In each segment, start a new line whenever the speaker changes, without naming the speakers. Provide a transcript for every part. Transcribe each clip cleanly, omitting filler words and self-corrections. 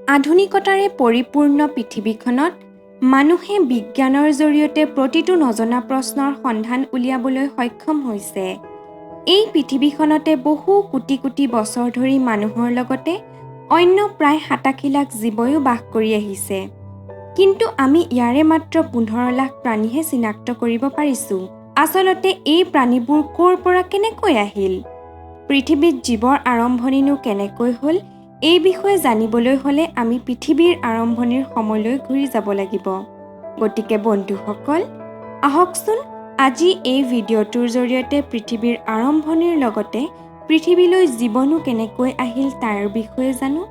আধুনিকতাৰে পৰিপূৰ্ণ পৃথিৱীখনত মানুহে বিজ্ঞানৰ জৰিয়তে প্ৰতিটো নজনা প্ৰশ্নৰ সন্ধান উলিয়াবলৈ সক্ষম হৈছে। এই পৃথিৱীখনতে বহু কোটি কোটি বছৰ ধৰি মানুহৰ লগতে অন্য প্ৰায় ৮৭ লাখ জীৱইও বাস কৰি আহিছে। কিন্তু আমি ইয়াৰে মাত্ৰ ১৫ লাখ প্ৰাণীহে চিনাক্ত কৰিব পাৰিছোঁ। আচলতে এই প্ৰাণীবোৰ ক'ৰ পৰা কেনেকৈ আহিল? পৃথিৱীত জীৱৰ আৰম্ভণিনো কেনেকৈ হ'ল? এই বিষয়ে জানিবলৈ হ'লে আমি পৃথিৱীৰ আৰম্ভণিৰ সময়লৈ ঘূৰি যাব লাগিব। গতিকে বন্ধুসকল, আহকচোন আজি এই ভিডিঅ'টোৰ জৰিয়তে পৃথিৱীৰ আৰম্ভণিৰ লগতে পৃথিৱীলৈ জীৱনো কেনেকৈ আহিল তাৰ বিষয়ে জানো।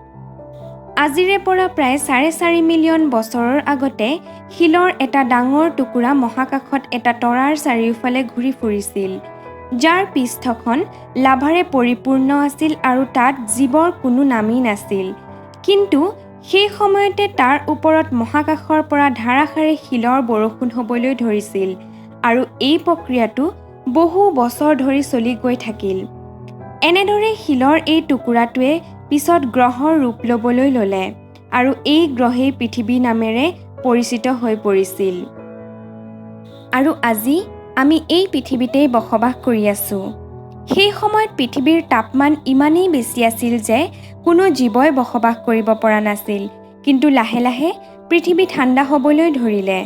আজিৰে পৰা প্ৰায় ৪.৫ মিলিয়ন বছৰৰ আগতে শিলৰ এটা ডাঙৰ টুকুৰা মহাকাশত এটা তৰাৰ চাৰিওফালে ঘূৰি ফুৰিছিল, যাৰ পৃষ্ঠখন লাভাৰে পৰিপূৰ্ণ আছিল আৰু তাত জীৱৰ কোনো নামেই নাছিল। কিন্তু সেই সময়তে তাৰ ওপৰত মহাকাশৰ পৰা ধাৰাসাৰে শিলৰ বৰষুণ হ'বলৈ ধৰিছিল আৰু এই প্ৰক্ৰিয়াটো বহু বছৰ ধৰি চলি গৈ থাকিল। এনেদৰে শিলৰ এই টুকুৰাটোৱে পিছত গ্ৰহৰ ৰূপ ল'বলৈ ল'লে আৰু এই গ্ৰহেই পৃথিৱী নামেৰে পৰিচিত হৈ পৰিছিল। আৰু আজি আমি এই পৃথিৱীতেই বসবাস কৰি আছোঁ। সেই সময়ত পৃথিৱীৰ তাপমান ইমানেই বেছি আছিল যে কোনো জীৱই বসবাস কৰিব পৰা নাছিল। কিন্তু লাহে লাহে পৃথিৱী ঠাণ্ডা হ'বলৈ ধৰিলে।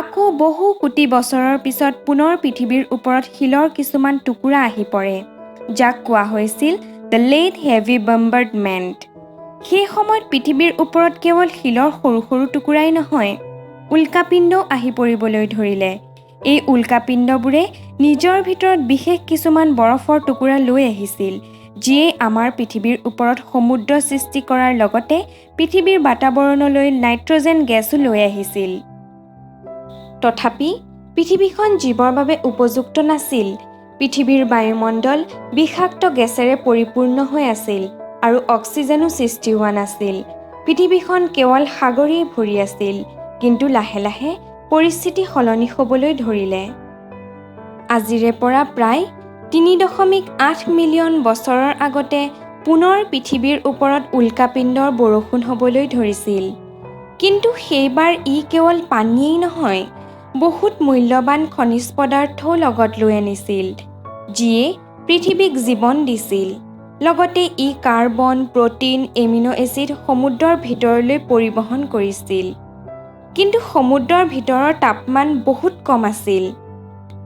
আকৌ বহু কোটি বছৰৰ পিছত পুনৰ পৃথিৱীৰ ওপৰত শিলৰ কিছুমান টুকুৰা আহি পৰে, যাক কোৱা হৈছিল the late heavy বম্বাৰ্ডমেণ্ট। সেই সময়ত পৃথিৱীৰ ওপৰত কেৱল শিলৰ সৰু সৰু টুকুৰাই নহয়, উল্কাপিণ্ডও আহি পৰিবলৈ ধৰিলে। এই উল্কাপিণ্ডবোৰে নিজৰ ভিতৰত বিশেষ কিছুমান বৰফৰ টুকুৰা লৈ আহিছিল, যিয়ে আমাৰ পৃথিৱীৰ ওপৰত সমুদ্ৰ সৃষ্টি কৰাৰ লগতে পৃথিৱীৰ বাতাবৰণলৈ নাইট্ৰজেন গেছো লৈ আহিছিল। তথাপি পৃথিৱীখন জীৱৰ বাবে উপযুক্ত নাছিল। পৃথিৱীৰ বায়ুমণ্ডল বিষাক্ত গেছেৰে পৰিপূৰ্ণ হৈ আছিল আৰু অক্সিজেনো সৃষ্টি হোৱা নাছিল। পৃথিৱীখন কেৱল সাগৰেই ভৰি আছিল। কিন্তু লাহে লাহে পৰিস্থিতি সলনি হ'বলৈ ধৰিলে। আজিৰে পৰা প্ৰায় ৩.৮ মিলিয়ন বছৰৰ আগতে পুনৰ পৃথিৱীৰ ওপৰত উল্কাপিণ্ডৰ বৰষুণ হ'বলৈ ধৰিছিল। কিন্তু সেইবাৰ ই কেৱল পানীয়েই নহয়, বহুত মূল্যৱান খনিজ পদাৰ্থও লগত লৈ আনিছিল, যিয়ে পৃথিৱীক জীৱন দিছিল। লগতে ই কাৰ্বন, প্ৰ'টিন, এমিনো এচিড সমুদ্ৰৰ ভিতৰলৈ পৰিবহণ কৰিছিল। কিন্তু সমুদ্ৰৰ ভিতৰৰ তাপমান বহুত কম আছিল,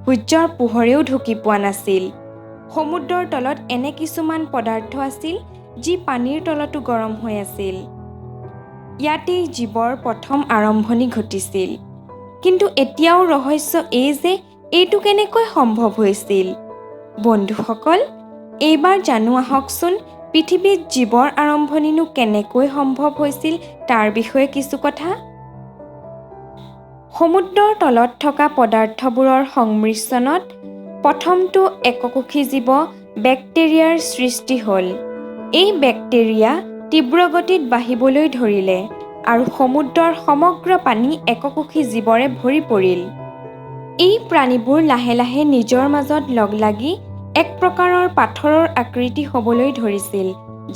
সূৰ্যৰ পোহৰেও ঢুকি পোৱা নাছিল। সমুদ্ৰৰ তলত এনে কিছুমান পদাৰ্থ আছিল যি পানীৰ তলতো গৰম হৈ আছিল। ইয়াতেই জীৱৰ প্ৰথম আৰম্ভণি ঘটিছিল। কিন্তু এতিয়াও ৰহস্য এই যে এইটো কেনেকৈ সম্ভৱ হৈছিল। বন্ধুসকল, এইবাৰ জানো আহকচোন পৃথিৱীত জীৱৰ আৰম্ভণিনো কেনেকৈ সম্ভৱ হৈছিল তাৰ বিষয়ে কিছু কথা। সমুদ্ৰৰ তলত থকা পদাৰ্থবোৰৰ সংমিশ্ৰণত প্ৰথমটো এককোষী জীৱ বেক্টেৰিয়াৰ সৃষ্টি হ'ল। এই বেক্টেৰিয়া তীব্ৰগতিত বাঢ়িবলৈ ধৰিলে আৰু সমুদ্ৰৰ সমগ্ৰ পানী এককোষী জীৱৰে ভৰি পৰিল। এই প্ৰাণীবোৰ লাহে লাহে নিজৰ মাজত লগ লাগি এক প্ৰকাৰৰ পাথৰৰ আকৃতি হ'বলৈ ধৰিছিল,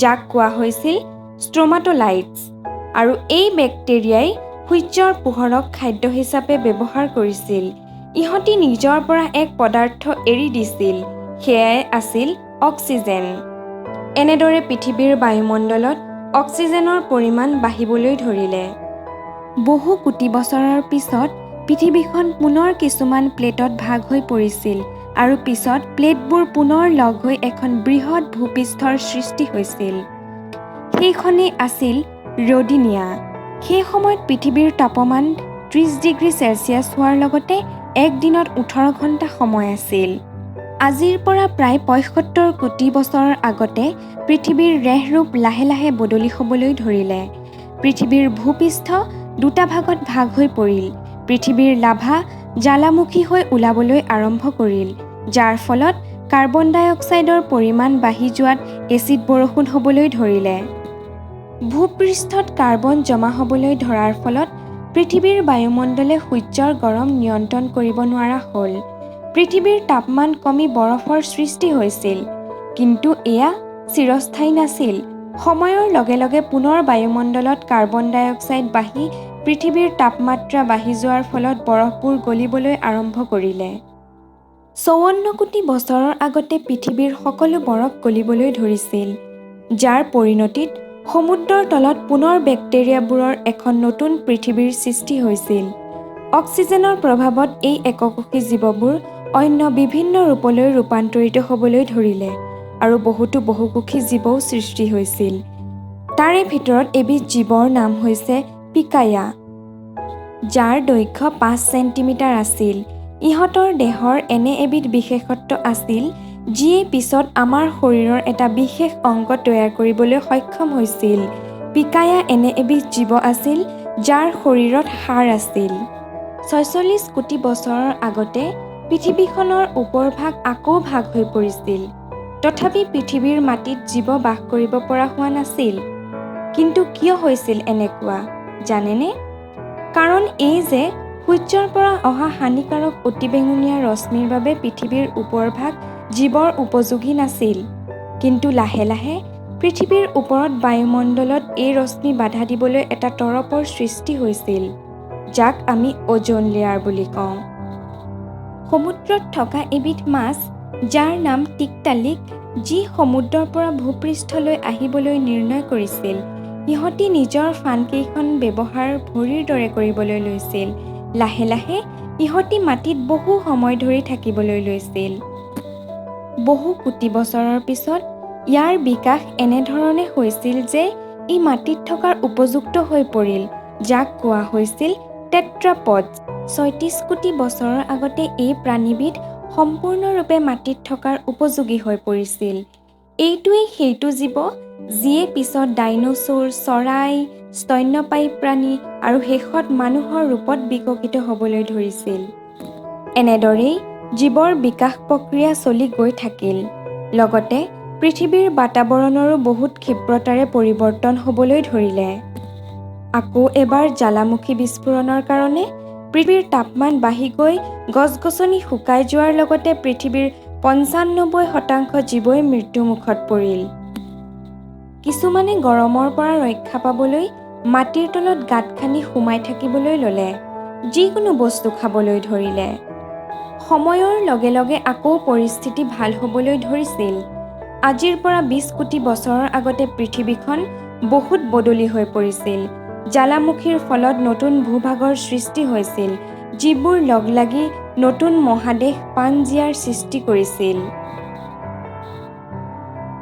যাক কোৱা হৈছিল ষ্ট্ৰমাটোলাইটছ। আৰু এই বেক্টেৰিয়াই সূৰ্যৰ পোহৰক খাদ্য হিচাপে ব্যৱহাৰ কৰিছিল। ইহঁতি নিজৰ পৰা এক পদাৰ্থ এৰি দিছিল, সেয়াই আছিল অক্সিজেন। এনেদৰে পৃথিৱীৰ বায়ুমণ্ডলত অক্সিজেনৰ পৰিমাণ বাঢ়িবলৈ ধৰিলে। বহু কোটি বছৰৰ পিছত পৃথিৱীখন পুনৰ কিছুমান প্লেটত ভাগ হৈ পৰিছিল আৰু পিছত প্লেটবোৰ পুনৰ লগ হৈ এখন বৃহৎ ভূপৃষ্ঠৰ সৃষ্টি হৈছিল। সেইখনেই আছিল ৰডিনিয়া। সেই সময়ত পৃথিৱীৰ তাপমান ৩০ ডিগ্ৰী চেলছিয়াছ হোৱাৰ লগতে একদিনত ১৮ ঘণ্টা সময় আছিল। আজিৰ পৰা প্ৰায় ৭৫ কোটি বছৰৰ আগতে পৃথিৱীৰ ৰেহৰূপ লাহে লাহে বদলি হ'বলৈ ধৰিলে। পৃথিৱীৰ ভূপৃষ্ঠ দুটা ভাগত ভাগ হৈ পৰিল। পৃথিৱীৰ লাভা জ্বালামুখী হৈ ওলাবলৈ আৰম্ভ কৰিল, যাৰ ফলত কাৰ্বন ডাই অক্সাইডৰ পৰিমাণ বাঢ়ি যোৱাত এচিড বৰষুণ হ'বলৈ ধৰিলে। ভূপৃষ্ঠত কাৰ্বন জমা হ'বলৈ ধৰাৰ ফলত পৃথিৱীৰ বায়ুমণ্ডলে সূৰ্যৰ গৰম নিয়ন্ত্ৰণ কৰিব নোৱাৰা হ'ল। পৃথিৱীৰ তাপমান কমি বৰফৰ সৃষ্টি হৈছিল। কিন্তু এয়া চিৰস্থায়ী নাছিল। সময়ৰ লগে লগে পুনৰ বায়ুমণ্ডলত কাৰ্বন ডাই অক্সাইড বাঢ়ি পৃথিৱীৰ তাপমাত্ৰা বাঢ়ি যোৱাৰ ফলত বৰফবোৰ গলিবলৈ আৰম্ভ কৰিলে। 54 কোটি বছৰৰ আগতে পৃথিৱীৰ সকলো বৰফ গলিবলৈ ধৰিছিল, যাৰ পৰিণতিত সমুদ্ৰৰ তলত পুনৰ বেক্টেৰিয়াবোৰৰ এখন নতুন পৃথিৱীৰ সৃষ্টি হৈছিল। অক্সিজেনৰ প্ৰভাৱত এই এককোষী জীৱবোৰ অন্য বিভিন্ন ৰূপলৈ ৰূপান্তৰিত হ'বলৈ ধৰিলে আৰু বহুতো বহুকোষী জীৱও সৃষ্টি হৈছিল। তাৰে ভিতৰত এবিধ জীৱৰ নাম হৈছে পিকায়া, যাৰ দৈৰ্ঘ্য 5 চেণ্টিমিটাৰ আছিল। ইহঁতৰ দেহৰ এনে এবিধ বিশেষত্ব আছিল যিয়ে পিছত আমাৰ শৰীৰৰ এটা বিশেষ অংগ তৈয়াৰ কৰিবলৈ সক্ষম হৈছিল। পিকায়া এনে এবিধ জীৱ আছিল যাৰ শৰীৰত হাড় আছিল। 46 কোটি বছৰৰ আগতে পৃথিৱীখনৰ ওপৰভাগ আকৌ ভাগ হৈ পৰিছিল। তথাপি পৃথিৱীৰ মাটিত জীৱ বাস কৰিব পৰা হোৱা নাছিল। কিন্তু কিয় হৈছিল এনেকুৱা জানেনে? কাৰণ এই যে সূৰ্যৰ পৰা অহা হানিকাৰক অতিবেঙুনীয়া ৰশ্মিৰ বাবে পৃথিৱীৰ ওপৰভাগ জীৱৰ উপযোগী নাছিল। কিন্তু লাহে লাহে পৃথিৱীৰ ওপৰত বায়ুমণ্ডলত এই ৰশ্মি বাধা দিবলৈ এটা তৰপৰ সৃষ্টি হৈছিল, যাক আমি অ'জন লেয়াৰ বুলি কওঁ। সমুদ্ৰত থকা এবিধ মাছ যাৰ নাম টিকটালিক, যি সমুদ্ৰৰ পৰা ভূপৃষ্ঠলৈ আহিবলৈ নিৰ্ণয় কৰিছিল। ইহঁতি নিজৰ ফানকেইখন ব্যৱহাৰ ভৰিৰ দৰে কৰিবলৈ লৈছিল। লাহে লাহে ইহঁতি মাটিত বহু সময় ধৰি থাকিবলৈ লৈছিল। বহু কোটি বছৰৰ পিছত ইয়াৰ বিকাশ এনেধৰণে হৈছিল যে ই মাটিত থকাৰ উপযুক্ত হৈ পৰিল, যাক কোৱা হৈছিল টেট্ৰাপড। 36 কোটি বছৰৰ আগতে এই প্ৰাণীবিধ সম্পূৰ্ণৰূপে মাটিত থকাৰ উপযোগী হৈ পৰিছিল। এইটোৱেই সেইটো জীৱ যিয়ে পিছত ডাইনোছৰ, চৰাই, স্তন্যপায়ী প্ৰাণী আৰু শেষত মানুহৰ ৰূপত বিকশিত হ'বলৈ ধৰিছিল। এনেদৰেই জীৱৰ বিকাশ প্ৰক্ৰিয়া চলি গৈ থাকিল। লগতে পৃথিৱীৰ বাতাবৰণৰো বহুত ক্ষিপ্ৰতাৰে পৰিৱৰ্তন হ'বলৈ ধৰিলে। আকৌ এবাৰ জ্বালামুখী বিস্ফোৰণৰ কাৰণে পৃথিৱীৰ তাপমান বাঢ়ি গৈ গছ-গছনি শুকাই যোৱাৰ লগতে পৃথিৱীৰ 95% জীৱই মৃত্যুমুখত পৰিল। কিছুমানে গৰমৰ পৰা ৰক্ষা পাবলৈ মাটিৰ তলত গাঁত খান্দি সোমাই থাকিবলৈ ল'লে, যিকোনো বস্তু খাবলৈ ধৰিলে। সময়ৰ লগে লগে আকৌ পৰিস্থিতি ভাল হ'বলৈ ধৰিছিল। আজিৰ পৰা 20 কোটি বছৰৰ আগতে পৃথিৱীখন বহুত বদলি হৈ পৰিছিল। জ্বালামুখীৰ ফলত নতুন ভূভাগৰ সৃষ্টি হৈছিল, যিবোৰ লগ লাগি নতুন মহাদেশ পানজিয়াৰ সৃষ্টি কৰিছিল।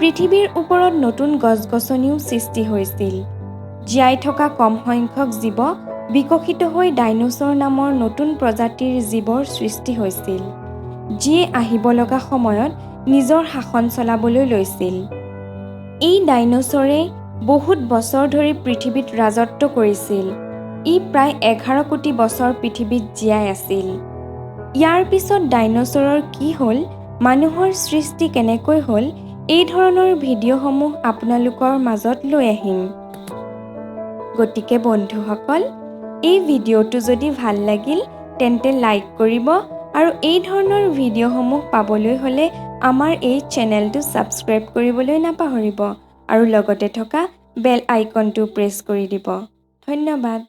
পৃথিৱীৰ ওপৰত নতুন গছ-গছনিও সৃষ্টি হৈছিল। জীয়াই থকা কম সংখ্যক জীৱ বিকশিত হৈ ডাইনোছৰ নামৰ নতুন প্ৰজাতিৰ জীৱৰ সৃষ্টি হৈছিল, যিয়ে আহিব লগা সময়ত নিজৰ শাসন চলাবলৈ লৈছিল। এই ডাইনোছৰে বহুত বছৰ ধৰি পৃথিৱীত ৰাজত্ব কৰিছিল। ই প্ৰায় 11 কোটি বছৰ পৃথিৱীত জীয়াই আছিল। ইয়াৰ পিছত ডাইনোছৰৰ কি হ'ল, মানুহৰ সৃষ্টি কেনেকৈ হ'ল, এই ধৰণৰ ভিডিঅ'সমূহ আপোনালোকৰ মাজত লৈ আহিম। গতিকে বন্ধুসকল, এই ভিডিঅ'টো যদি ভাল লাগিল তেন্তে লাইক কৰিব আৰু এই ধৰণৰ ভিডিঅ'সমূহ পাবলৈ হ'লে আমাৰ এই চেনেলটো ছাবস্ক্ৰাইব কৰিবলৈ নাপাহৰিব আৰু লগতে থকা বেল আইকনটো প্ৰেছ কৰি দিব। ধন্যবাদ।